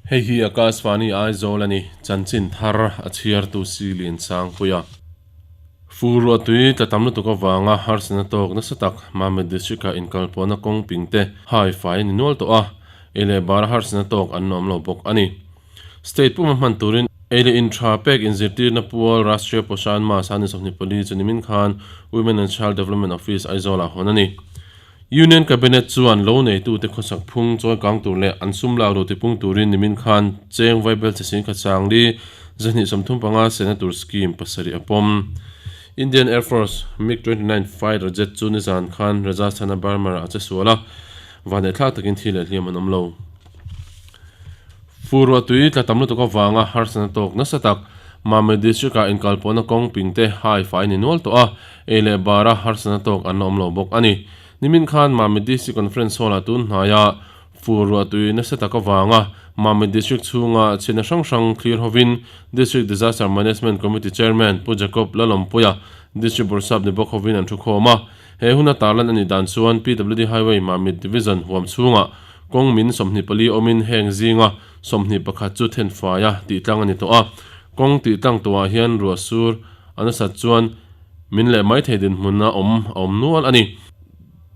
Hei hi Akashvani Aizawl a ni, chanchin thar a chhiartu si Liansangpuia. Fur ruah tui tla tam lutuk avanga harsatna tawk nasa tak Mamit District-ah inkalpawhna kawng ping te hai fai a ni nual tawh a, ei leh bara harsatna tawk an awm lo bawk a ni. State puma hman turin ei leh in tha pek inzirtirna pual Rashtriya Poshan Maah ni 24 chu nimin khan Women and Child Development Office Aizawl-ah hawn a ni. Union Cabinet chuan lo neitute khawsak phung chawi kang tur leh an sum lak ru tipung turin nimin khan cheng vaibel che sing khat sangli 235 sena tur scheme pasarih a pawm. Indian Air Force MiG 29 fighter jet chu nizan khan Rajasthan-a Barmer-ah a che sual a, vannehthlak takin thi leh hliam an awm lo. Fur ruah tui tla tam lutuk avanga harsatna tawk nasa tak Mamit District-ah inkalpawhna kawng pingte hai fai ni nual tawh a, ei leh bara harsatna tawk an la awm lo bawk a ni. Nimin khan Mamit District Conference Hall-ah tun hnaia fur ruah tui nasa tak avanga Mamit District chhunga chhiatna hrang hrang thlir hovin District Disaster Management Committee Chairman Pu Jacob Lalawmpuia District Bawrhsap ni bawk hovin an thu khawm a. He huna tarlan a nih dan chuan PWD Highway Mamit Division huam chhungah Kawng min 24 awmin heng zinga 21 chu thenfaia tihtlang a ni tawh a. Kawng tihtlang tawhah hian ruah sur a nasat chuan min leh mai thei dinhmun a awm a awm nual a ni.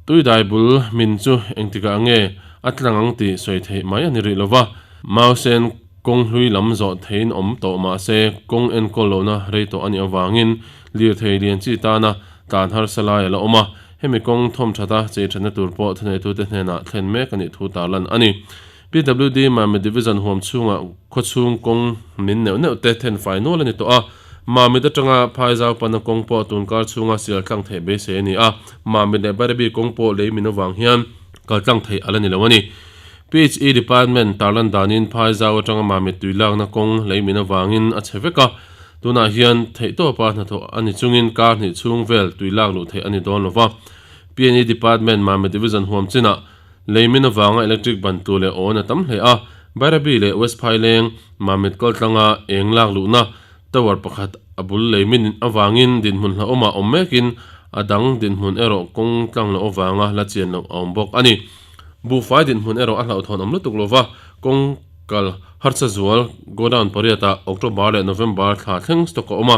Tuidai bul min chu engtikah nge a tlang ang tih sawi theih mai a ni rih lova. Mausen kawng hlui lam zawh theiin awm tawh mahse kawng enkawl lohna rei tawh a nih avangin lirthei lian chi tana tlan harsa lai a la awm a. Hemi kawng thawm thata chei thatna tur pawh thuneitute hnenah thlen mek a nih thu tarlan a ni. PWD Mamit Division huam chhungah khawchhung kawng min neuh neuh te then fai nual a ni tawh a, Mamit atanga Phaizau pana kawng pawh tunkar chhunga sial tlang theih beisei a ni a, Mamit leh Bairabi kawng pawh lei min avang hian kal tlang theih a la ni lo a ni. PHE Department tarlan danin Phaizau atanga Mamit tui lakna kawng lei min avangin a chhe vek a, tunah hian theihtawpa hnathawh a ni chungin kar hnih chhung vel tui lak luh theih a ni dawn lova. PNE Department Mamit Division huam chinah lei min avanga electric ban tu leh awn a tam hle a, Bairabi leh West Phaileng Mamit kaltlanga eng lak luhna tower pakhat a bul lei min avangin dinhmun hlauhawmah awm mekin a dang dinhmun erawh kawng tlang loh avanga la chian loh a awm bawk a ni. Buhfai dinhmun erawh a hlauhthawn awm lutuk lova, kawng kal harsa zual godown pariatah October leh November thla thleng stock a awm a.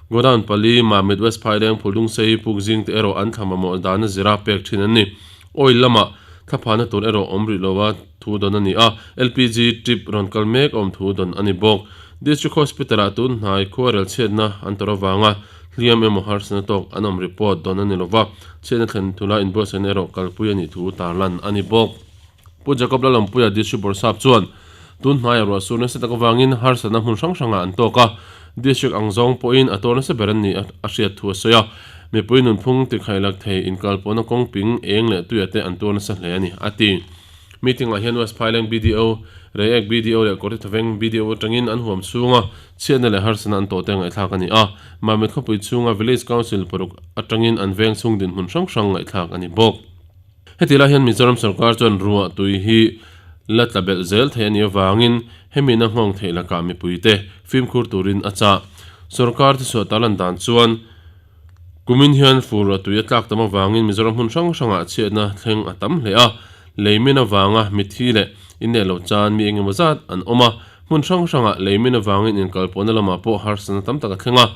Godown pali Mamit West Phaileng Phuldungsei Pukzing te erawh an thla mamawh dana zira pek thin an ni. Oil lamah thlaphana tur erawh awm rih lova thu dawn a ni a, LPG trip rawn kal mek a awm thu dawn a ni bawk. District Hospital-ah tun hnai khuarel chhiatna an tawrh avanga hliam emaw harsatna tawk an awm report dawn a ni lova, chhiatna thlen thula inbuatsaihna erawh kalpui a nih thu tarlan a ni bawk. Pu Jacob Lalawmpuia District Bawrhsap chuan tun hnaiah ruah sur nasa tak avangin harsatna hmun hrang hrangah an tawk a, District ang zawng pawhin a tuar nasa ber an nih a hriat thu a sawi a, mipui nunphung tikhailak thei inkalpawhna kawng ping eng leh tuia te an tuar nasa hle a ni, a ti. Meeting ah hian West Phaileng BDO, Reiek BDO leh Kawrtithaveng BDO atangin an huam chhunga chhiatna leh harsatna an tawhte ngaihthlak a ni a. Mamit khawpui chhunga Village Council paruk atangin an veng chhung dinhmun hrang hrang ngaihthlak a ni bawk. Heti lai hian Mizoram sorkar chuan ruah tui hi la tla belh zel thei a nih avangin hemi na nghawng theih lakah mipuite fimkhur turin a chah. Sorkar thuchhuah tarlan dan chuan Kumin hian fur a tui a tlak tam avangin Mizoram hmun hrang hrangah chhiatna thleng a tam hle a, lei min avanga mitthi leh inneih lo chan mi engemaw zat an awm a, hmun hrang hrangah lei min avangin inkalpawhna lamah pawh harsatna tam tak a thleng a.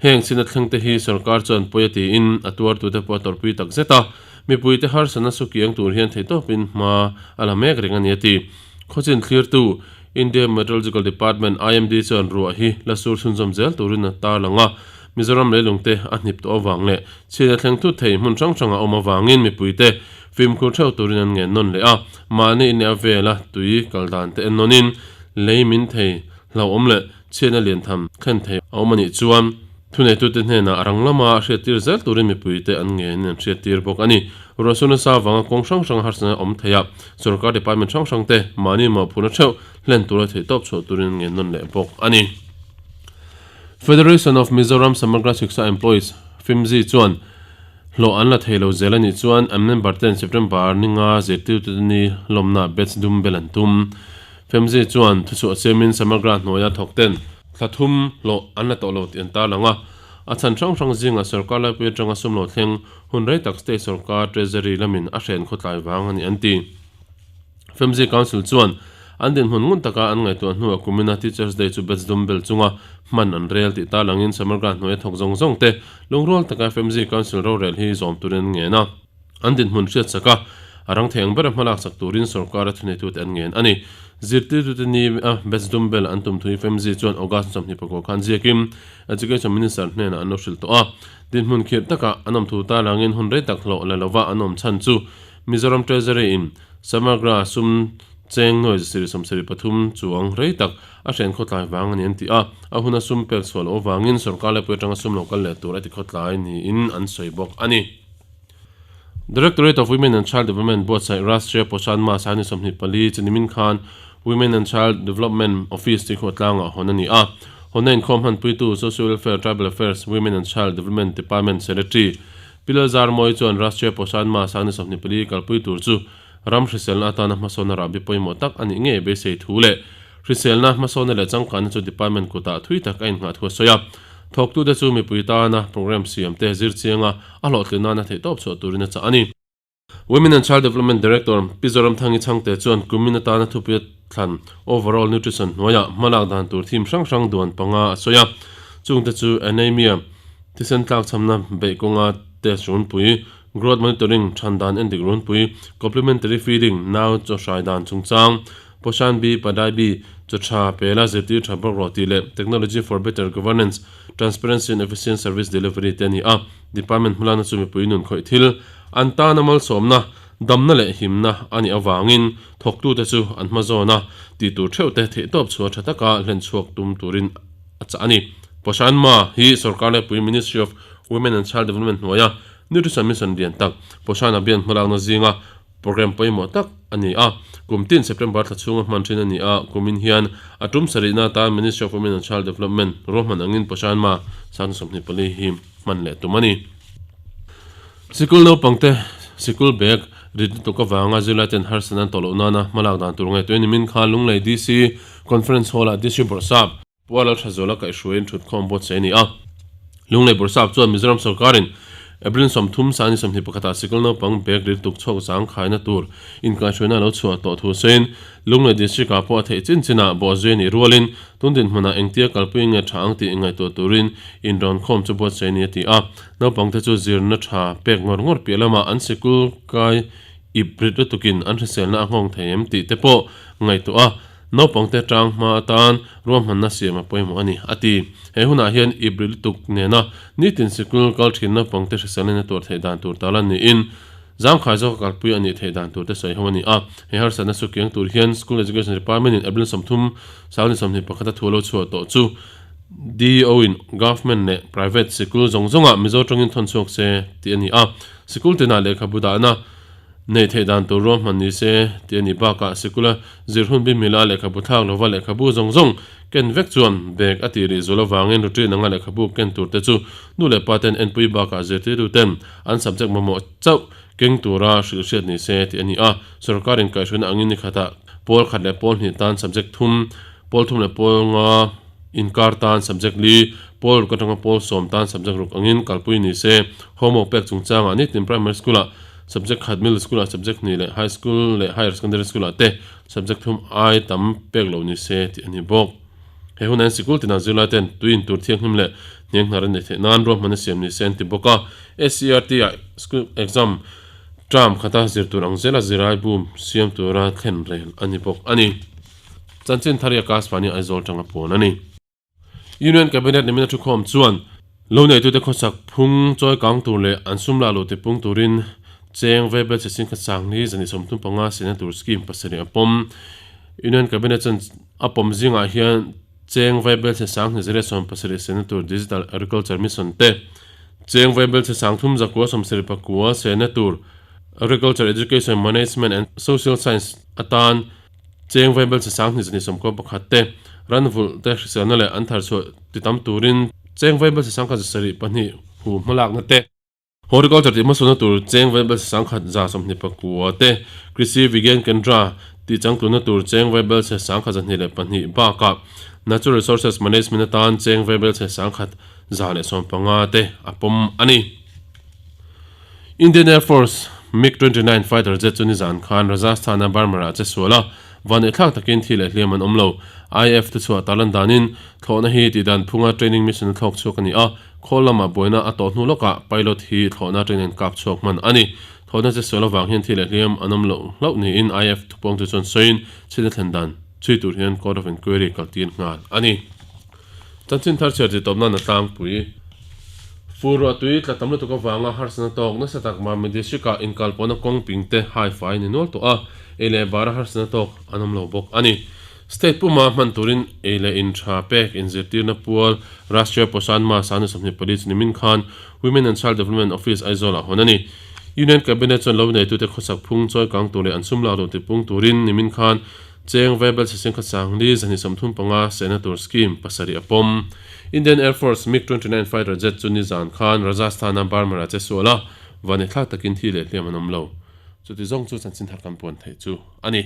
Heng chhiatna thleng te hi sorkar chuan pawi a tiin a tuartute pawh a tawrhpui tak zet a, mipuite harsatna sukiang tur hian theihtawpin hma a la mek reng a ni a ti. Khawchin thlirtu India Meteorological Department, IMD, chuan ruah hi la sur chhunzawm zel turin a tarlang a, Mizoram leilungte a hnip tawh avang leh chhiatna thleng thut thei hmun hrang hranga awm avangin mipuite fimkhur theuh turin an ngen nawn leh a, mahni in leh a vela tui kal dan te en nawnin lei min thei hlauhawm leh chhiatna lian tham thlen thei a awm a nih chuan thuneitute hnenah a rang lama hriattir zel turin mipuite an ngenin an hriattir bawk a ni. Ruahsur nasa avanga kawng hrang hranga harsatna awm thei a, sorkar department hrang hrangte mahni mawhphurhna theuh hlen tura theihtawp chhuah turin an ngen nawn leh bawk a ni. Federation of Mizoram Samagra Shiksha Employees, FIMSE, chuan hlawh an la thei lo zel a nih chuan an member ten September ninga zirtirtute ni lawmna batch dum bel an tum. FIMSE chuan thuchhuah siamin Samagra hnuaia thawk ten thla thum hlawh an la tawh lo tih an tarlang a. A chhan hrang hrang zingah sorkar laipui atanga sum lo thleng hun rei tak state sorkar Treasury lamin a hren khawtlai vang a ni an ti. FIMSE Council chuan An dinhmun ngun taka an ngaihtuah hnuah kumina Teachers Day chu batch dum bel chunga hman an rel tih tarlangin Samagra hnuaia thawk zawng zawng te lungrual taka FMG Council rorel hi zawm turin an ngen a. An dinhmun hriat sak a, a rang thei ang bera hmalak sak turin sorkara thuneitute an ngen a ni. Zirtirtute ni a batch dum bel an tum thu FMG chuan August 24 khan ziakin Education Minister hnenah an lo hrilh tawh a. Dinhmun khirh taka an awm thu tarlangin hun rei tak hlawh la lova an awm chhan chu Mizoram Treasury in Samagra sum cheng nuai zasarih 73 chuang rei tak a hren khawtlai vang a ni an ti a, a huna sum pek chhuah loh avangin sorkar laipui atanga sum lo kal leh tur a ti khawtlai niin an sawi bawk a ni. Directorate of Women and Child Development buatsaih Rashtriya Poshan Maah Sani 24 chanimin khan Women and Child Development Office tih khuatlangah hawn a ni a. Hawnna inkhawm hmanpuitu Social Welfare, Tribal Affairs, Women and Child Development Department Secretary Pi Lalzarmawi chuan Rashtriya Poshan Maah Sani 24 kalpui tur chu ram hriselna atana hmasawnna rahbi pawimawh tak a nih ngei beisei thu leh hriselna hmasawnna leh changkanna chu department kutah thui tak a innghah thu a sawi a. Thawktute chu mipui tana programme siam te zir chianga a hlawhtlin nana theihtawp chhuah turin a chah a ni. Women and Child Development Director Pi Zoramthangi Chhangte chuan kumin atana thupui a thlan Overall Nutrition hnuaiah hmalak dan tur theme hrang hrang duan panga a sawi a. Chungte chu Anaemia, thisen tlakchhamna beih kawnga test runpui, Growth Monitoring, than dan endik runpui, Complementary Feeding, nau chaw hrai dan chungchang, Poshan Bi, Padai Bi, chaw tha, pela zirtir tha bawk rawh tih leh Technology for Better Governance, Transparency and Efficient Service Delivery te a ni a. Department hmalakna chu mipui nun khawih thil, an tana malsawmna, damna leh himna a nih avangin thawktute chu an hma zawna tih tur theuh te theihtawp chhuah tha taka hlen chhuak tum turin a chah a ni. Poshan Ma hi sorkar laipui Ministry of Women and Child Development hnuaia Nutrition Mission lian tak Poshan Abhiyan hmalakna zinga Programme pawimawh tak a ni a, kum tin September thla chhunga hman thin a ni a, kumin hian a tum sarihna atan Ministry of Women and Child Development ruahman angin Poshan Ma 24 hi hman leh tum a ni. Sikul naupangte sikul bag rit lutuk avanga zirlaiten harsatna an tawh loh nana hmalak dan tur ngaihtuah nimin khan Lunglei DC Conference Hall-ah DC Bawrhsap, Pu Lalthazuala kaihhruaiin thutkhawm buatsaih a ni a. Lunglei Bawrhsap chuan Mizoram sorkarin April 30 sani 21 ah sikul naupang bag riltuk chhuak zang khaina tur inkaihhruaina a lo chhuah tawh thu sawiin Lunglei District ah pawh a theih chin chinah bawhzui a nih rualin tun dinhmunah engtia kalpui nge tha ang tih ngaihtuah turin inrawnkhawm chu buatsaih a ni a ti a. Naupangte chu zirna tha pek ngawr ngawr piah lamah an sikul kai ip rit lutukin an hriselna a nghawng thei em tih te pawh ngaihtuah a. Naupangte tang hma atan ruahmanna siam a pawimawh a ni, a ti. He hunah hian ip ri lutuk nena nitin sikul kal thin naupangte hriselna in a tuar theih dan tur tal a niin zangkhai zawka kalpui a nih theih dan tur te sawi ho a ni a. He harsatna su kiang tur hian School Education Department in April 30, 2021 a thu a lo chhuah tawh chu DEO in Government leh Private sikul zawng zawngah Mizo tawngin thawn chhuak se tih a ni a. Sikul tinah lehkhabu dahna Neih theih dan tur ruahman ni se tih a nih bakah sikula zir hun bi mila lehkhabu thlak lova lehkhabu zawng zawng ken vek chuan bag a tih rih zul avangin routine anga lehkhabu ken tur te chu nu leh pa ten enpui bakah zirtirtu ten an subject mamawh chauh keng tura hrilh hriat ni se tih a ni a. Sorkar in kaihhruaina angin ni khatah pawl khat leh pawl hnih tan subject thum, pawl thum leh pawl nga inkar tan subject li, pawl ruk atanga pawl sawm tan subject ruk angin kalpui ni se. Homework pek chungchangah nitin primary school ah Subject khat middle school ah subject hnih leh high school leh higher secondary school ah te subject thum ai tam pek lo ni se tih a ni bawk. He hunah hian sikul tinah zirlai ten tui in tur thianghlim leh hniang hnar a nei theih nan ruahman a siam ni se an ti bawk a. SCERT ah school exam term khata zir tur ang zela zirai boom siam tura thlen rel a ni bawk a ni. Chanchin thar i Akashvani Aizawl tanga puan a ni. Union Cabinet nimina thukhawm chuan lo neitute khawsak phung chawi kang tur leh an sum lah lo tipung turin cheng vaibel che singkhat sang ni zani 35 sena tur scheme pasarih a pawm. Union Cabinet chuan a pawm zingah hian cheng vaibel che sang hnih zariat 70 sena tur Digital Agriculture Mission te, cheng vaibel che sang thum zakua 79 sena tur Agriculture Education Management and Social Science atan Cheng vaibel chi sang hnih zahnih 91 te, ran vulh te hriselna leh an thar chhuah ti tam turin cheng vaibel chi sangkhat 72 hu hmalakna te, Horticulture tih hmasawnna tur cheng vaibel chi sangkhat 29 te, Krishi Vigyan Kendra tih changtlunna tur cheng vaibel chi sangkhat 202 bakah Natural Resources Management atan cheng vaibel chi sangkhat 115 te a pawm a ni. Indian Air Force MiG 29 fighter jet chu nizan khan Rajasthan-a Barmer-ah che sual a. Vannehthlak takin thi leh hliam an awm lo. IAF te chhuah tarlan danin thlawhna hi tihdan phunga training mission a thlawk chhuak a ni a, khawl lamah buaina a tawh hnu lawkah pilot hi thlawhna atangin an kap chhuak hman a ni. Thlawhna che sual avang hian thi leh hliam an awm loh hlauh niin IAF thupawngtu chuan sawiin chhina thlen dan chhui tur hian Court of Inquiry kaltir nghal a ni. Chanchin thar chhiar tih tawp nan a tlangpui. Fur ruah tui tla tam lutuk avanga harsatna tawk nasa tak Mamit District ah inkalpawhna kawng ping te hai fai ni nual tawh a, ei leh bara harsatna tawk an awm lo bawk a ni. State puma hman turin ei leh in tha pek inzirtirna pual Rashtriya Poshan Maah Sanu 24 chu nimin khan Women and Child Development Office Aizawl ah hawn a ni. Union Cabinet chuan lo neitute khawsak phung chawi kang tur leh an sum lak duh tipung turin nimin khan Cheng Vaibel Sesengkha Sangli 235 sehna tur scheme pasarih a pawm. Indian Air Force MiG 29 fighter jet chu nizan khan Rajasthan-a Barmer-ah che sual a, vanithlak takin thi leh hliam an awm lo. Chuti zawng chu chanchin thar kan puan theih chu a ni.